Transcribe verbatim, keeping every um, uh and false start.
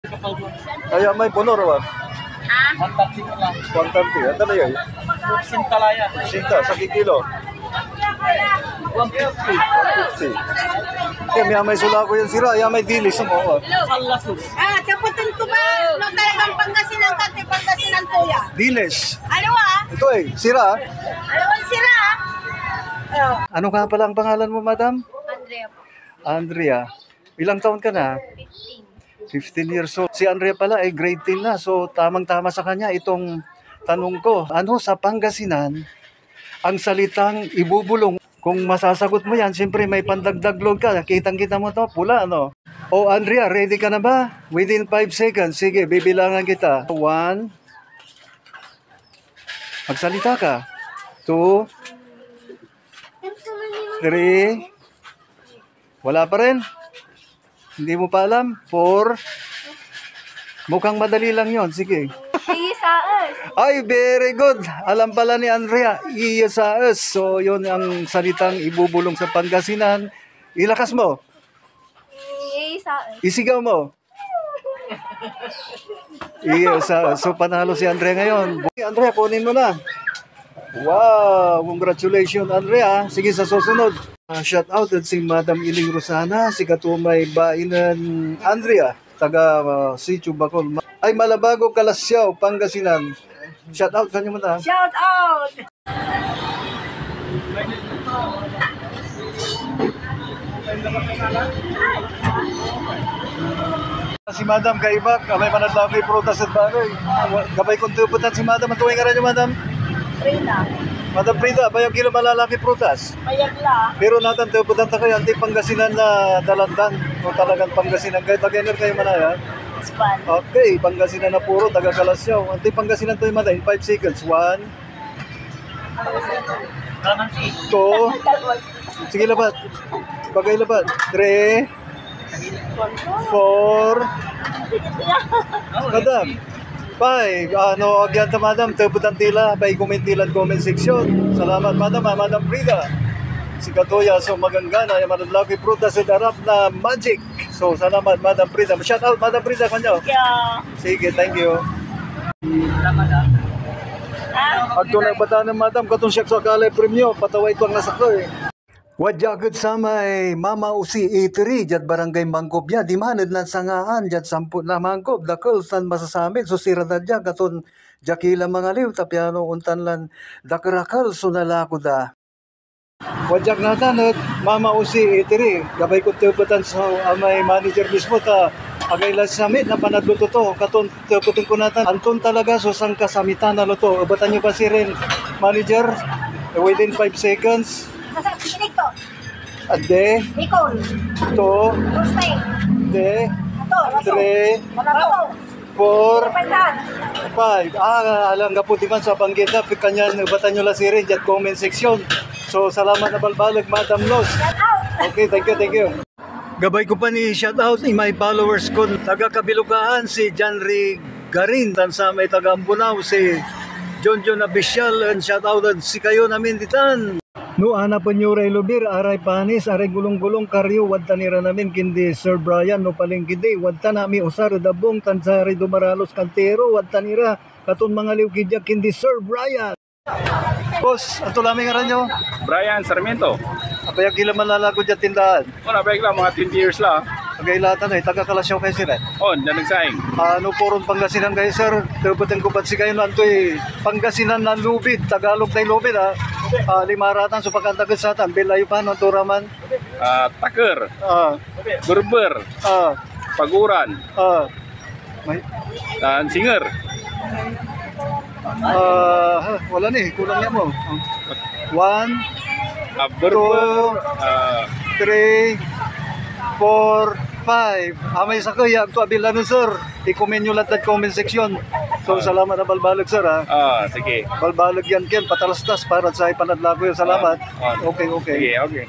Aya may bonor, wa? Ah? One thirty ko lang. One thirty. Ano na yun? Sinta la yan. Sinta, sa kikilo. One fifty. One fifty. Eh, may, may sula ko yan sira. Aya may dilis mo, oh. Salaso. Ah, kaputin ko ba? No, talagang Pangasinan ka, te Pangasinan to ya. Dilis. Ano, ah? Ito eh, sira. Ano ang sira? Oh. Ano nga pala ang pangalan mo, madam? Andrea po. Andrea. Ilang taon ka na? Fifteen. Fifteen years old. Si Andrea pala ay grade ten na. So, tamang-tama sa kanya itong tanong ko. Ano sa Pangasinan ang salitang ibubulong? Kung masasagot mo yan, siyempre may pandagdag load ka. Kitang-kita mo to, pula, ano? O, Andrea, ready ka na ba? Within five seconds. Sige, bibilangan kita. One. Magsalita ka. Two. Three. Wala pa rin? Hindi mo pa alam? Four. Mukhang madali lang yon. Sige. Isaes. Ay, very good. Alam pala ni Andrea, isaes. So, yon ang salitang ibubulong sa Pangasinan. Ilakas mo. Isaes. Isigaw mo. Isaes. So, panalo si Andrea ngayon. Andrea, kunin mo na. Wow! Congratulations, Andrea. Sige, sa susunod. Ah, shout out ed si Madam Iling Rosana, sikato may bai nen Andrea, taga, ah, Sitio Bacol. Ma-, ay, Malabago, Calasiao, Pangasinan. Shout out kanyo muna. Shout out! Si Madam Kaibak, amay manadlakey prutas ed baley. Gabay kon tepetan si Madam. Anto ngay ngaran yo, Madam? Frida. Madam Frida, abayag ki la manlalakey prutas. Mayag la. Pero natan, tepetan ta kayo, antoy Pangasinan na dalandan? O talagan Pangasinan kayo? Taga iner kayo manaya? Ispan. Okay, Pangasinan na puro, taga Calasiao. Antoy Pangasinan to, Madam? In five seconds. One, two. Sige, labat. Bagay, labat. Three. Four. Madam. Five. Ano, agyan ta, madam. Tepetan ti la. Pay comment ti la ed comment section. Salamat, madam, ah, Madam Frida. Sikato ya so maganggana ya manadlakey prutas ed arap na Magic. So, salamat, Madam Frida. Shout out, Madam Frida, kanyo. Thank you. Sige, thank you. Salamat, ah. Ah, agto na batan, madam, katon siak so akalay premyo, pataway to ang nasakey. Wadya ed samay Mama Usi Eatery diad Barangay Mangkop ya, diman ed nansangaan diad sampot na mangkop, dakel tan masasamit so sira da dia, katon dia ki la mangaliw, ta piano ontan lan dakerakel so nalako da. Wadyak natan et Mama Usi Eatery. Gabay kod tepetan so amay manager mismo ta agay la samit na panagluto to. Katon tepeten ko natan, anton talaga so sankasamitan a luto? Ebatan yo pa sirin, manager, within five seconds. Sasa, sikinig ko. Ade. Bicol. To. Tuesday. De. Ato, ato. Tre. Wala to. Four, five. Ah, alanggapo diman so abanggit na, kanyan ebatan yo la sirin diad comment section. So, salamat na balbaleg, Madam Los. Shout out. Okay, thank you, thank you. Gabay ko pa ni shout out imay followers kon taga Cabilocaan, si John Ray Garin, tan samay taga Ambonao, si John John Abisial, and shout out ed sikayon amin ditan. No anapen yo ray lubir, aray panis, aray golong-golong, karyo, wadtan iran amin kindi Sir Brian. No palengke day, wadtan ami usar ed abung, tan saray dumaralos kantero, wadtan ira, katon mangaliw ki dia kindi Sir Brian. Boss, anto la may ngaran yo? Brian Sarmiento. Abayag ki la manlalako diad tindaan? Wala, abayag la, mga twenty years la. Agay la tan, eh, taga Calasiao kayo, sir, eh? On, diad nagsaing. Ah, no puron Pangasinan kayo, sir, tepeten ko pad sikayo, no antoy Pangasinan na lubid, Tagalog tay lubid, ah. Ah, lima ratan so pakantaged satan, bill ayo pa, no anto ra man. Ah, taker. Ah. Berber. Ah. Paguran. Ah. May, ah, singer. Ah, wala ni, kulang niya mo. One, ah, berber, two, ah, three, four, five. Ah, may sakey, agto abilan, sir. I-comment nyo lang sa comment section. So, ah, salamat na balbaleg, sir, ha? Ah, sige. Balbaleg yan, Ken, patalastas para sa ipanadlako yun. Salamat. Ah, ah. Okay, okay. Sige, okay.